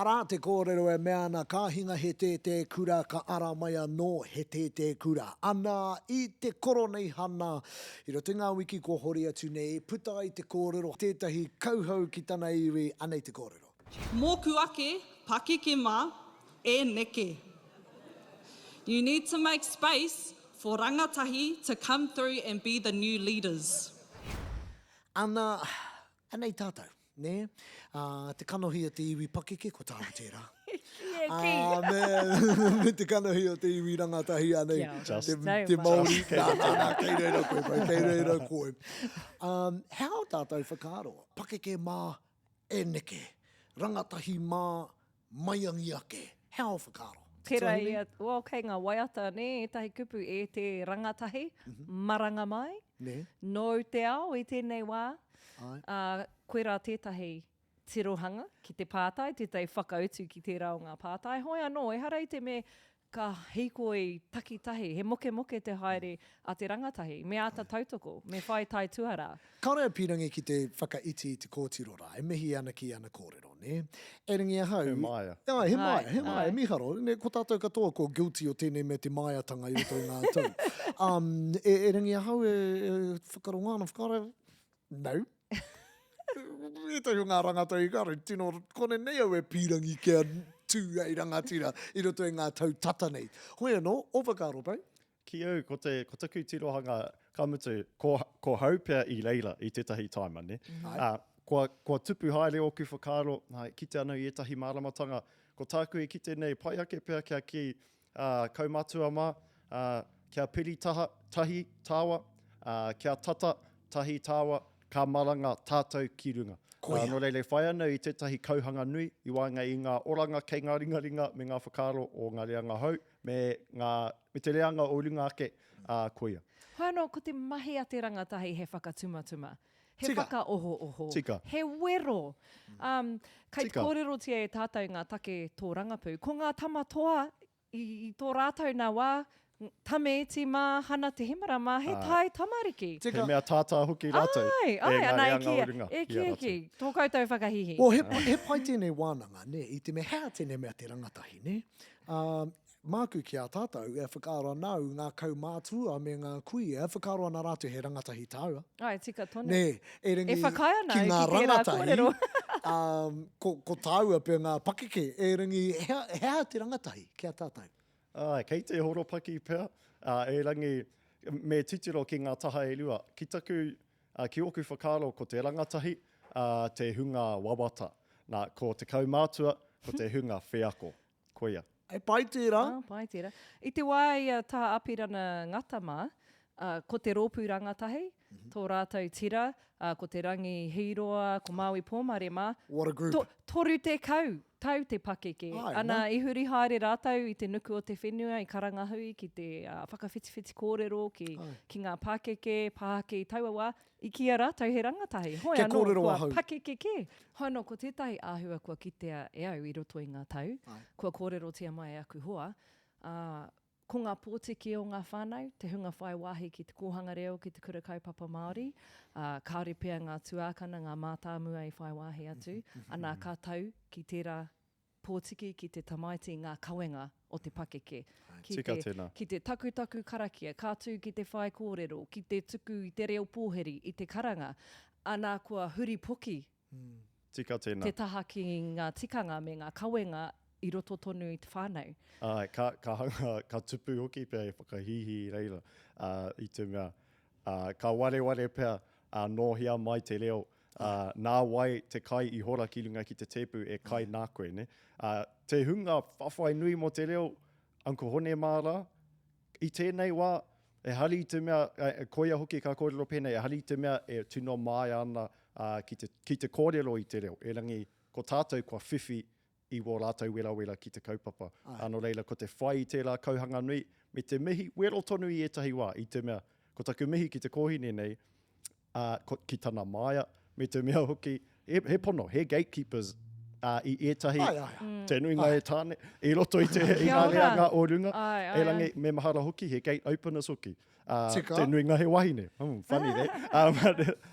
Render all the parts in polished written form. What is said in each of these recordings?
Arā te kōrero e mea ana ka hinga he tētē kura ka ara mai anō he tētē kura. Anā, i te Koroneihana, i roto i ngā wiki kua hori atu nei, puta ai te kōrero tētahi kauhau ki tana iwi, anei te kōrero. Mōku ake, pakeke mā, e neke. You need to make space for rangatahi to come through and be the new leaders. Ana, anei tātou, nē? Ā, te kanohi o te iwi pakeke, ko tāu tērā. Ki e ki. Ā, me, me te kanohi o te iwi rangatahi anei, Kia ora. te, Nau te mai. Māori. Nā, nā, nā, kei reira koe, bro, kei reira koe. Um, he aha ō tātou whakaaro? Pakeke mā, e neke. Rangatahi mā, maiangi ake. He aha ō whakaaro? Te Tērā tuahine? ia, well, kei ngā waiata, nē, ētahi kupu e te rangatahi, maranga mai, Nē. nōu te ao i tēnei wā. Āe. Ā, koirā tētahi tirohanga ki te pātai, tētahi whakautu ki tērā o ngā pātai. Hoi anō, ehara i te me ka hīkoi takitahi, he mokemoke te haere a te rangatahi, me āta tautoko, me whai taituarā. Kāore a Pīrangi ki te whakaiti i te kōtiro rā, e mihi ana ki ana kōrero, nē? Erangi ahau. He māia. Āe, he māia, he māia, mīharo. Nē, ko tātou katoa kua guilty o tēnei mea te māiatanga i roto i ngā tau. Um, e, erangi ahau e, e whakarongo ana, whakaaro, no. Ētahi o ngā rangatahi kāore tino kore nei au e pīrangi kia tū hei rangatira i roto i ngā tau tata nei. Hoi anō, ō whakaaro, bro? Ki au, ko, te, ko taku tirohanga, ka mutu, ko, ko hau pea i reira i tētahi taima, ne? Mm -hmm. Uh, kua, kua tupu haere ōku whakaaro, uh, kite ana i ētahi māramatanga. Ko tāku e kite nei, pai ake pea kia kī, uh, kaumatua mā, uh, kia piri taha, tahi tāua, uh, kia tata, tahi tāua, ka maranga tātou ki runga. Koia. Uh, nō reira, e whai ana i tētahi kauhanga nui i waenga i ngā oranga kei ngā ringaringa me ngā whakaaro o ngā reanga hou, me, ngā, me te reanga o runga ake, ā, koia. Hoi anō, ko te mahi a te rangatahi he whakatumatuma, he Tika. whakaohooho, Tika. he wero. Um, kei Tika. kōrerotia e tātou ngā take tōrangapū. Ko ngā tama toa i, i tō rātou nā wā, Tame Iti mā, Hana Te Hemara mā, he tae tamariki. Tika. He mea tātā hoki rātou Āe, e āe, ngā ana e reanga kī, o runga e i kī, a e kī, rātou. tō koutou whakahīhī. Well, he, he pai tēnei wānanga, nē, i te mea, he aha tēnei mea te rangatahi, nē? Ā, māku ki a tātou, e whakaaro ana au, ngā kaumātua me ngā kuia, e whakaaro ana rātou he rangatahi tāua. Āe, tika tonu. Nē, erangi E whakaae ana ki au ngā ki tērā rangatahi, kōrero. ā, ko, ko tāua pea ngā pakeke, erangi he, he aha te rangatahi ki a tātou? Āe, kei te horopaki pea, ā, erangi me titiro ki ngā taha e rua. Ki taku, ā, ki ōku whakaaro ko te rangatahi, ā, te hunga wawata. Nā, ko te kaumātua, ko te hunga wheako. Koia. He pai tērā. Ah, pai tērā. I te wā i a Tā Apirana Ngata mā, uh, ko te rōpū rangatahi, mm -hmm. tō rātou tira, uh, ko Te Rangi Hīroa, ko Māui Pōmare mā. What a group. To, 30 tau te pakeke. Ai, Ana, no. i huri haere rātou i te nuku o te whenua, i karangahui ki te uh, whakawhitiwhiti kōrero ki, Ai. ki ngā pākeke, pāhake i taua wā. I kīia rātou he rangatahi, hoi Kia anō kōrero kua ahau. pakeke kē. Hoi anō, ko tētahi āhua kua kitea e au i roto i ngā tau, kua kōrerotia mai e aku hoa, ā, ko ngā pōtiki o ngā whānau, te hunga whai wāhi ki te kōhanga reo, ki te kura kaupapa Māori, ā, kāore pea ngā tuākana, ngā mātāmua i whai wāhi atu, anā ka tau ki tērā pōtiki ki te tamaiti ngā kawenga o te pakeke. Ki Tika te, tēnā. ki te takutaku karakia, ka tū ki te whaikōrero, ki te tuku i te reo pōhiri, i te karanga, ana kua huripoki Tika tēnā. te taha ki ngā tikanga me ngā kawenga i roto tonu i te whānau. Āe, ka, ka hanga, ka tupu hoki pea e whakahīhī i reira, ā, i te mea, ā, ka wareware pea, ā, nō hea mai te reo, Ā, nā wai te kai i hora ki runga ki te tēpu e kai nā koe, nē? Ā, te hunga whawhai nui mō te reo, Uncle Hone mā rā, i tēnei wā, ehara i te mea, e, koia hoki ka kōrero pēnei, ehara i te mea e tino māia ana, ā, ki te, ki te kōrero i te reo, erangi ko tātou kua whiwhi i wō rātou werawera ki te kaupapa. Ā, nō reira, ko te whai i tērā kauhanga nui, me te mihi wero tonu i ētahi wā, i te mea, ko taku mihi ki te kōhine nei, ā, ko, ki tana māia, me te mea hoki, he, he pono, he gatekeepers, ā, i ētahi, Ai, ai, ai. te nuinga e tāne, i roto i te, i Kia ngā ora. reanga o runga, Ai, ai, erangi, me mahara hoki, he gate openers hoki. Ā, Tika. te nuinga he wahine. Hmm, funny that. Um,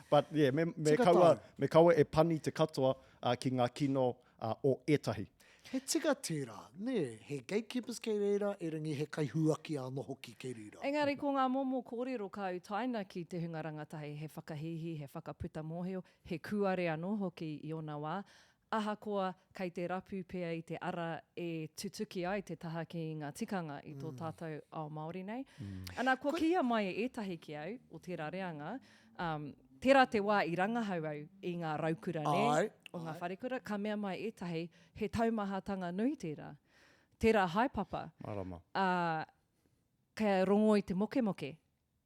but, yeah, me, me Tika kaua, tāu. me kaua e pani te katoa, ā, ki ngā kino, ā, o ētahi. He tika tērā, nē, he gatekeepers kei reira, erangi he kaihuaki anō hoki kei reira. Engari ko ngā momo kōrero ka utaina ki te hunga rangatahi he whakahīhī, he whakaputa mōhio, he kūare anō hoki i ōna wā, ahakoa kei te rapu pea i te ara e tutuki ai te taha ki ngā tikanga i tō tātou ao Māori nei. Ana, kua kīia mai e ētahi ki au, o tērā reanga, um, tērā te wā i rangahau au i ngā raukura, nē, o ngā wharekura, ka mea mai ētahi, he taumahatanga nui tērā. Tērā haepapa. Marama. Ā, kia rongo i te mokemoke,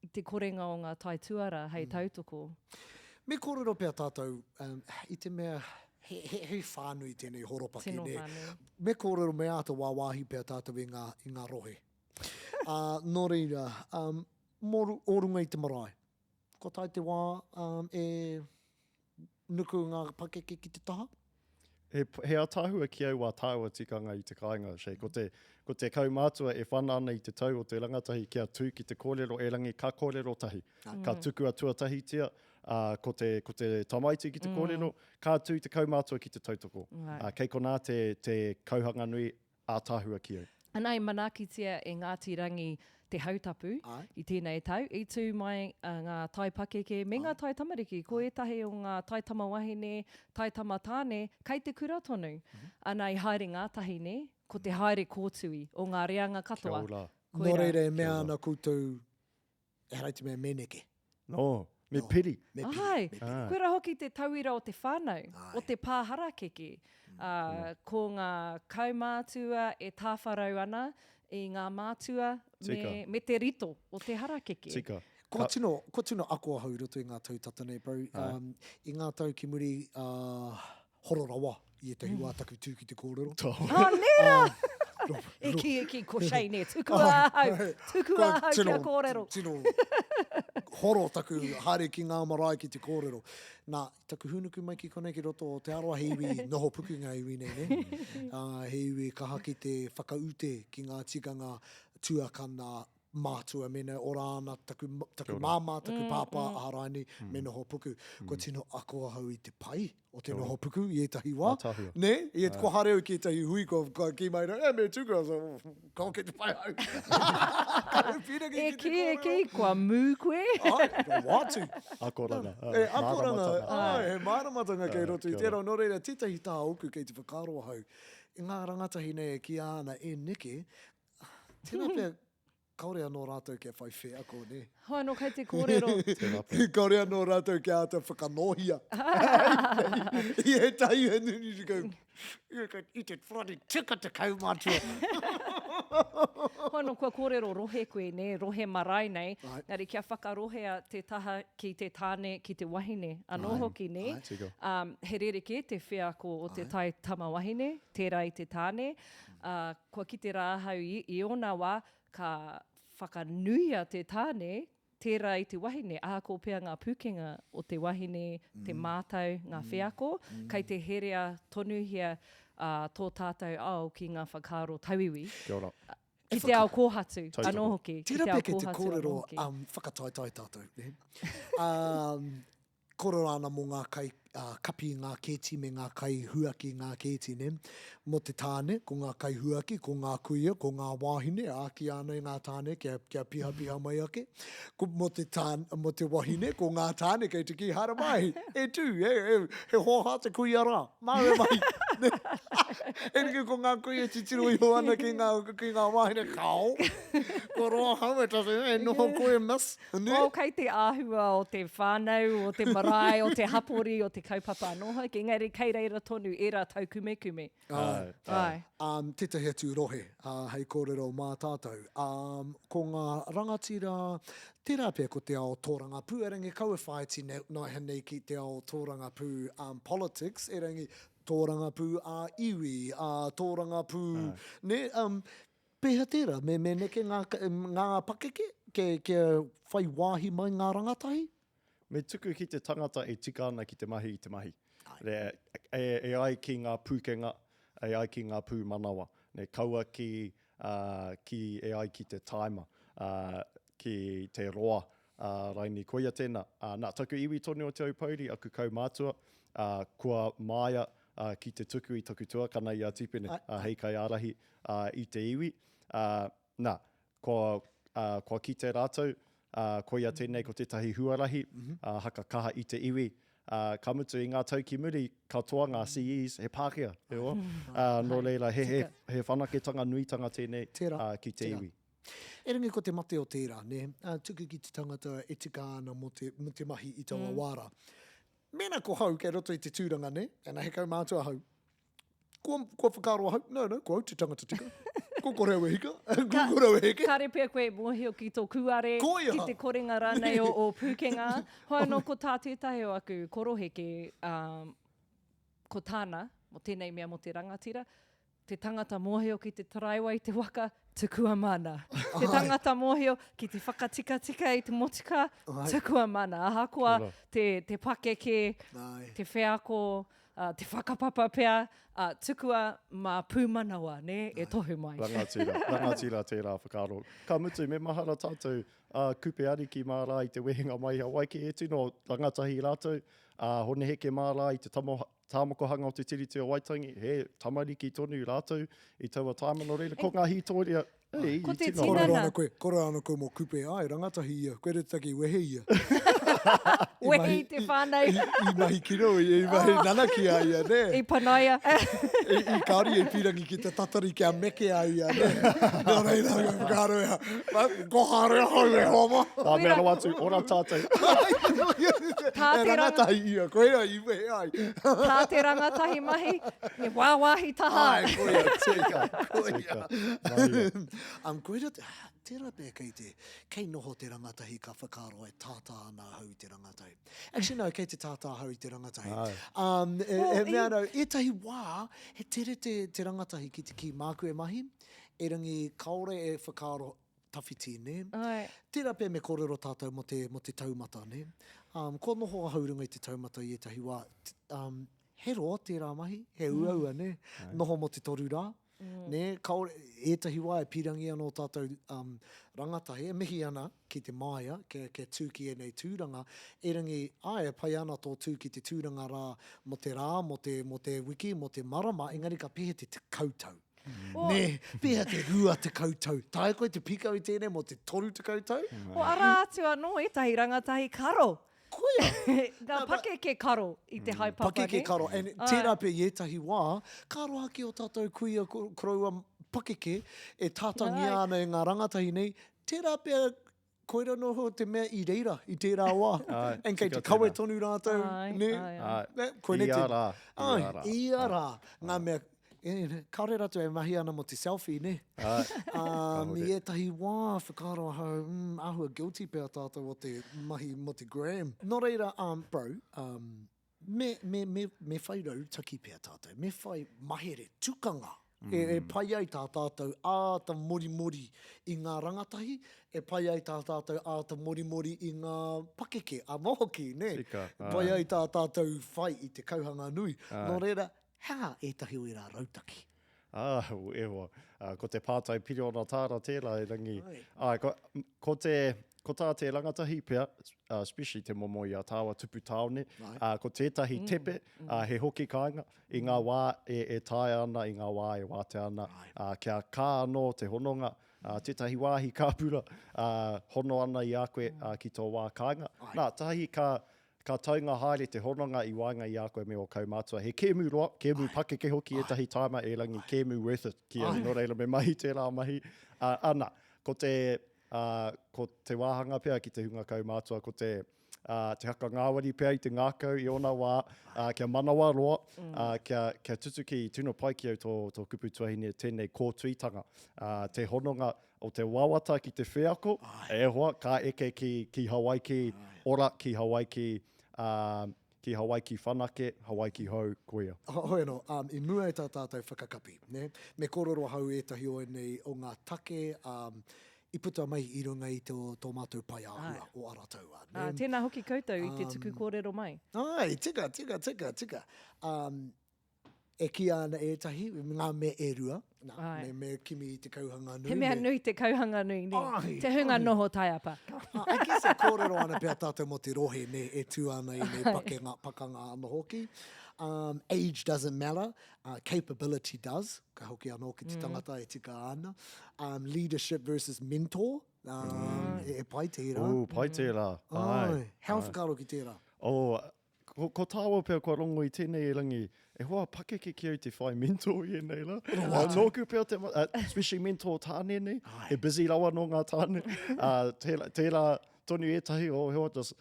i te korenga o ngā tae tuara hei tautoko. Me kōrero pea tātou, um, i te mea, he, he, he whānui tēnei horopaki, Tino nē. whānui. Me kōrero, me āta wāwāhi pea tātou i ngā, i ngā rohe. Ā, nō reira, um, mō ō runga i te marae. Kua tae te wā um, e nuku ngā pakeke ki te taha? He, he ataahua ki au wā tāua tikanga i te kāinga, Shay. Ko te, ko te kaumātua e whana ana i te tau o te rangatahi kia tū ki te kōrero erangi ka kōrero tahi. Mm. Ka tukua tuatahitia, ā, ko te, ko te tamaiti ki te mm. kōrero, ka tū te kaumātua ki te tautoko. Right. Ā, kei konā te, te kauhanganui ātaahua ki au. Ana i manaakitia e Ngāti Rangi te hautapu i tēnei tau, i tū mai ngā taipakeke me ngā taitamariki, ko ētahi o ngā taitamawahine, taitamatāne kei te kura tonu. Ana i haere ngātahi nē, ko te haere kōtui o ngā reanga katoa. Kia ora. Nō reira e mea ana koutou Ehara i te mea me neke. No, me piri. Me piri. Āe, Me piri. koirā hoki te tauira o te whānau, Āe. o te pā harakeke. Ā, ko ngā kaumātua e tāwharau ana i ngā mātua me, Tika. me te rito o te harakeke. Tika. Kua tino, kua tino ako ahau i roto i ngā tau tata nei, bro. Um, i ngā tau ki muri, uh, horo rawa i ētahi wā taku tū ki te kōrero. Oh, nē rā! E kī, e kī, ko Shane e, tukua ahau, tukua ahau kia kōrero. Tino horo taku haere ki ngā marae ki te kōrero. Nā, taku hūnuku mai ki konei ki roto o Te Arawa, he iwi noho puku ngā iwi nei, nē? Uh, he iwi kaha ki te whakaute ki ngā tikanga tuakana, mātua, mēnā e ora ana taku, taku māmā, taku pāpā, aha rānei, me noho puku. Kua tino ako ahau i te pai o te noho puku i ētahi wā. Ātaahua. Nē? I et, kua haere au ki ētahi hui, kua, kua kī mai rā, e, me tuku, I was like, oh, ka hoki te pai au. Ka reo pīrangi E ki te kī, e kōrero. kī, kua mū koe. Ai, kua wātu. Akoranga. E, akoranga, Māramatanga. ai, he māramatanga kei roto i Kia tērā. ora. Nō reira, tētahi taha ōku kei te whakaaro ahau, i ngā rangatahi nei e kīia ana e neke, Tērā pea, kāore anō rātou kia whai wheako, nē? Hoi anō kei te kōrero. Tērā pea. Kāore anō rātou kia āta whakanōhia. I ētahi and then you go, you go, i te bloody tika te kaumātua. Hoi anō kua kōrero rohe koe, nē, rohe marae nei. Right. Engari kia whakarohea te taha ki te tāne, ki te wahine anō hoki, nē? Tika. Um, he rerekē te wheako o te tai tama wahine, tērā i te tāne. Ā, kua kite rā ahau i, i ōna wā, ka whakanuia te tāne, tērā i te wahine, ahakoa pea ngā pūkenga o te wahine, te mātau, ngā wheako, kei te herea tonuhia, ā, tō tātou ao ki ngā whakaaro tauiwi. Kia ora. Ki te ao kōhatu Tautoko. anō hoki. Ki Tērā te ao pea kei te kōhatu anō kōrero hoki. um, whakataetae tātou, nē? Um, Kōrero ana mō ngā kai kapi i ngā kēti me ngā kai huaki i ngā kēti, nē. Mō te tāne, ko ngā kai huaki, ko ngā kuia, ko ngā wāhine, āki ana i ngā tāne kia, kia pihapiha mai ake. Ko, mō te tāne, mō te wahine, ko ngā tāne kei te kī, haere mai, e tū, e, e, he hōhā te kuia rā, māu e mahi. Nē. Engari ko ngā kuia titiro iho ana ki ngā, ki ngā wāhine, kāo, kua roa hau e tata, e noho koe, miss. Nē? Well, kei te āhua o te whānau, o te marae, o te hapori, o te kaupapa anō hoki, engari kei reira tonu ērā taukumekume. Āe, āe. Āe. Um, tētahi atu rohe uh, hei kōrero mā tātou. Um, ko ngā rangatira, tērā pea ko te ao tōrangapū, erangi kaua whāiti nei, naihanei ki te ao tōrangapū um, politics, erangi tōrangapū ā-iwi, ā, tōrangapū, nē, um, Pēhea tērā? Me, me neke ngā, ngā pakeke kia, kia whai wāhi mai ngā rangatahi? Me tuku ki te tangata e tika ana ki te mahi i te mahi. E, e, e ai ki ngā pūkenga, e ai ki ngā pūmanawa. Ne, kaua ki, uh, ki, e ai ki te taima, uh, ki te roa, uh, raini. Koia tēnā. Uh, nā, taku iwi tonu o Te Aupōuri, aku kaumātua, uh, kua māia, ā, ki te tuku i taku tuakana i a Tipene, ā, hei kaiārahi, ā, i te iwi. Ā, nā, kua, ā, kua kite rātou, ā, koia tēnei ko tētahi huarahi, ā, haka kaha i te iwi, ā, ka mutu i ngā tau ki muri, katoa ngā CEs he Pākehā, e hoa. Ā, nō reira, he, he, he whanaketanga nuitanga tēnei, ā, ki te iwi. Erangi ko te mate o tērā, nē, ā, tuku ki te tangata e tika ana mō te, mō te mahi i taua wā rā. Mēnā ko hau kei roto i te tūranga, nē, ana he kaumātua ahau, kua, kua whakaaro ahau, no, no, ko au te tangata tika. Ko kore au e hika, ko kore au e heke. Kāre pea koe e mōhio ki tō kūare, Koia! ki te korenga rānei o ō pūkenga. Hoi anō ko tā tētahi o aku koroheke, ā, ko tāna, mō tēnei mea mō te rangatira, Te tangata mōhio ki te taraiwa i te waka, tukua mana. Te tangata mōhio ki te whakatikatika i te motukā, tukua mana. Ahakoa te, te pakeke, te wheako, te whakapapa pea, tukua mā pūmanawa, nē, e tohu mai. Rangatira, rangatira tērā whakaaro. Ka mutu, me mahara tātou, a Kupe Ariki mā rā i te wehenga mai i Hawaiki, he tino rangatahi rātou, a Hone Heke mā rā i te tamo, tāmokohanga o te Tiriti o Waitangi, he tamariki tonu rātou i taua tāima, nō reira, ko ngā hītōria, ei, Ko i te tino. Kōrero tinana. ana koe, kōrero ana koe mō Kupe, āe, rangatahi ia, koe te take i wehe ia. I Wehe mahi, i te whānau. I, i mahi kino, i, i mahi nanakia ia, nē. I panaia. I, i kāore ia i pīrangi ki te tatari kia meke a ia, nē. Nō reira, ka whakaaro ia, ko haere ahau e hoa mā. Nā mea rawa atu, ora tātou. Tā E te ranga... rangatahi ia, koira i wehe ai. Tā te rangatahi mahi, he wāwāhi taha. Ai, koia, tika, koia. Tika, mahia. Um, koira, tērā pea kei te, kei noho te rangatahi ka whakaaro e tātā ana ahau i te rangatahi. Actually no, kei te tātā ahau i te rangatahi. Ai. Um, e, Well, e mea i... rau, ētahi wā, he tere te, te rangatahi ki te kī māku e mahi, erangi kāore e whakaaro tawhiti, nē? Āe. Tērā pea me kōrero tātou mō te, mō te taumata, nē? Um, kua noho ahau i runga i te taumata i ētahi wā. Um, he roa tērā mahi, he uaua, nē? Noho mō te toru rā, nē? Kāore, ētahi wā e pīrangi ana ō tātou um, rangatahi, e mihi ana ki te māia, kia, kia tū ki ēnei tūranga, erangi, āe, e pai ana tō tū ki te tūranga rā mō te rā, mō te, mō te wiki, mō te marama, engari ka pēhea te 10 tau? Nē, pēhea te 20 tau? Taea koe te pīkau i tēnei mō te 30 tau? O, arā atu anō ētahi rangatahi karo. Koia! Ngā pakeke karo i te haepapa, nē? Pakeke karo, and tērā pea i ētahi wā, ka roa ake ō tātou kuia koroua pakeke e tātangia ana e ngā rangatahi nei, tērā pea Koira noho te mea i reira, i tērā wā. Āe, And kei tika te kawe tēnā. tonu rātou, Āe, nē? āe, āe. Nē, koinei Ia te... rā, ia Āe, rā. ia rā. Ngā mea, e, kāore rātou e mahi ana mō te selfie, nē? Āe, Um, kāore. I ētahi wā, whakaaro ahau, mm, āhua guilty pea tātou o te mahi mō te gram. Nō reira, um, bro, um, Me, me, me, me whai rautaki pea tātou, me whai mahere tukanga e, e pai ai tā tātou āta morimori i ngā rangatahi, e pai ai tā tātou āta morimori i ngā pakeke anō hoki, nē? Tika, E pai āe. ai tā tātou whai i te kauhanga nui. Āe. Nō reira, he aha ētahi o ērā rautaki? Ā, e hoa, ko te pātai piriona tāra tērā e Rangi. Ai. Āe, ko, ko te, ko tā te rangatahi pea, especially te momo i a tāua tupu tāone, Ai. ā, ko tētahi tepe, ā, he hoki kāinga, i ngā wā e, e taea ana, i ngā wā e wātea ana, Ai. ā, kia kā anō te hononga, ā, tētahi wāhi kāpura, ā, hono ana i a koe, ā, ki tō wā kāinga. Ai. Nā, tahi ka, Ka taunga haere te hononga i waenga i a koe me ō kaumātua. He kēmu roa, kēmu pakeke hoki ētahi tāima erangi kēmu worth it ki au, nō reira me mahi tērā mahi. Ā, ana, ko te, ā, ko te wāhanga pea ki te hunga kaumātua, ko te, ā, te haka ngāwari pea i te ngākau i ōna wā, ā, kia manawa roa, ā, kia, kia tutuki, tino pai ki au tō, tō kupu tuahine tēnei kōtuitanga, ā, te hononga O te wawata ki te wheako, e hoa, ka eke ki, ki Hawaiki ora, ki Hawaiki, ā, ki Hawaiki whanake, Hawaiki hou, koia. Hoi anō, um, i mua i tā tātou whakakapi, nē, me kōrero ahau ētahi o ēnei, o ngā take, um, i puta mai i runga i tō, tō mātou pae āhua o Arataua, nē. Ā, tēnā hoki koutou i te tuku kōrero mai. Āe, tika, tika, tika, tika. Um, E kīia ana ētahi, ngā mea e rua, nā, Āe. me, me kimi i te kauhanga nui. He mea me... nui te kauhanga nui, nē. Āe, Te hunga āe. noho taiapa. Ah, I guess e kōrero ana pea tātou mō te rohe, nē, e tū ana i nei pakenga, pakanga anō hoki. Um, age doesn't matter, uh, capability does. Ka hoki anō ki te mm. tangata e tika ana. Um, leadership versus mentor. Um, mm. e, e pai tērā. Ooh, pai tērā. Ai. Hea whakaaro ki tērā? Oh, ko, ko tāua pea kua rongo i tēnei erangi, e hoa pakeke ki au te whai mentor i ēnei rā. Uh, nōku pea te, uh, especially mentor tāne nei, he busy rawa nō ngā tāne. Uh, tērā, tērā tonu ētahi, oh, hoa, just,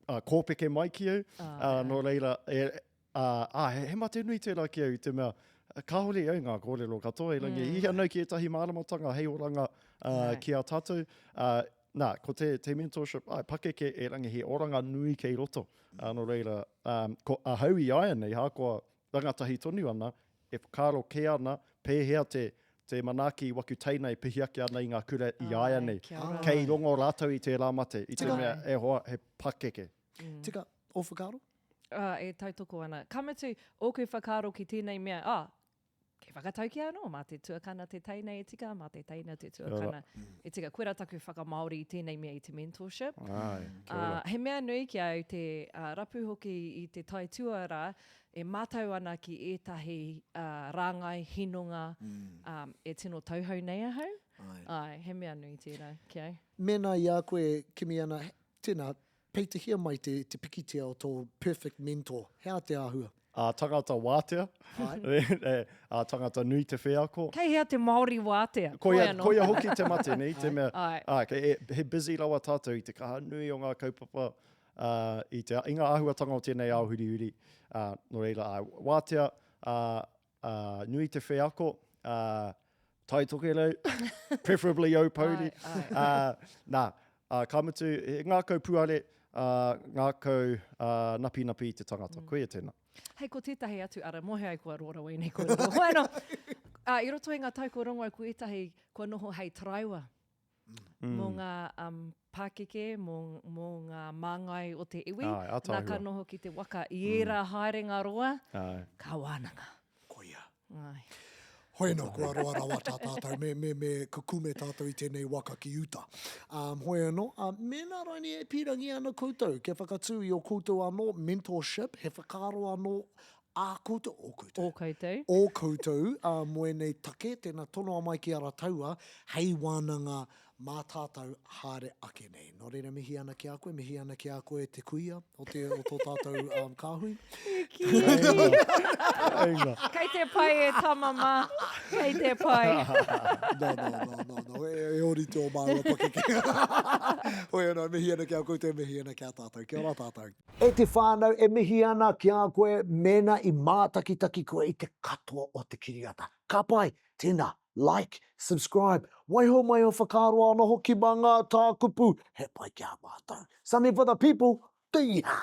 uh, kōpeke mai ki au. Uh, nō reira, e, ā, ā, he, he mate nui tērā ki au i te mea, kāore au ngā kōrero katoa, erangi, mm. i anau ki ētahi māramatanga hei oranga uh, ki a tātou. Uh, nā, ko te, te mentorship, ai, pakeke erangi, he oranga nui kei roto. Uh, nō reira, um, ko ahau i aia nei, hākoa rangatahi tonu ana, e whakaaro kē ana, pēhea te, te manaaki i waku teina e pihi ake ana i ngā kura i aia nei. Kei rongo rātou i tērā mate, i te mea, e hoa, he pakeke. Mm. Tika, ō whakaaro? Ā, e tautoko ana. Ka mutu, ōku whakaaro ki tēnei mea, ā, kei whakataukia anō, mā te tuakana te teina e tika, mā te teina te tuakana e tika. Koirā taku whakamāori i tēnei mea i te mentorship. Āe, kia ora. Ā, he mea nui ki a au te rapu hoki i te taituarā e mātau ana ki ētahi rāngai, hinonga, e tino tauhou nei ahau. Āe, he mea nui tērā ki au. Mēnā i a koe e kimi ana, tēnā, Peitahia mai te, te pikitia o tō perfect mentor. He aha te āhua? Ā tangata wātea. Āe. Ā tangata nui te wheako. Kei hea te Māori wātea? Koia, koia hoki te mate, nei, te mea, Āe. ā, kei, e, he busy rawa tātou i te kaha nui o ngā kaupapa, ā, i te, i ngā āhuatanga o tēnei ao hurihuri. Ā, nō reira, āe, wātea, ā, ā, nui te wheako, ā, Tai Tokerau, preferably Aupōuri. Ā, nā, ā, ka mutu, he ngākau puare, ā, ngākau, ā, napinapi i te tangata. Koia tēnā. Hei, ko tētahi atu ara, moe ai kua roa rawa ēnei kōrero. Hoi anō, ā, i roto i ngā tau kua rongo au ko ētahi kua noho hei taraiwa mō ngā um, pākeke, mō, mō ngā māngai o te iwi. Āe, ātaahua. Nā ka noho ki te waka i ērā haerenga roa, Āe. ka wānanga. Koia. Āe. Hoi anō, kua roa rawa tā tātou, me, me, me kukume tātou i tēnei waka ki uta. Um, hoi anō, uh, mēnā raini e pīrangi ana koutou kia whakatū i o koutou anō mentorship, he whakaaro anō ā koutou, ō koutou. Ō koutou. Ō koutou, ā, mō ēnei take, tēnā tonoa mai ki Arataua hei wānanga mā tātou haere ake nei. Nō reira mihi ana ki a koe, mihi ana ki a koe te kuia o, te, o tō tātou um, kāhui. E kī. Kei te pai e tama mā, kei te pai. No, no, no, no, no, e, e ōrite o māua pakeke. Hoi anō, mihi ana ki a koutou, mihi ana ki a tātou. Kia ora tātou. E te whānau, e mihi ana ki a koe mēnā i mātakitaki koe i te katoa o te kiriata. Ka pai! Tēnā, like, subscribe, waiho mai ō whakaaro anō hoki mā ngā tākupu, he pai ki a mātou. Something for the people, Tīhā!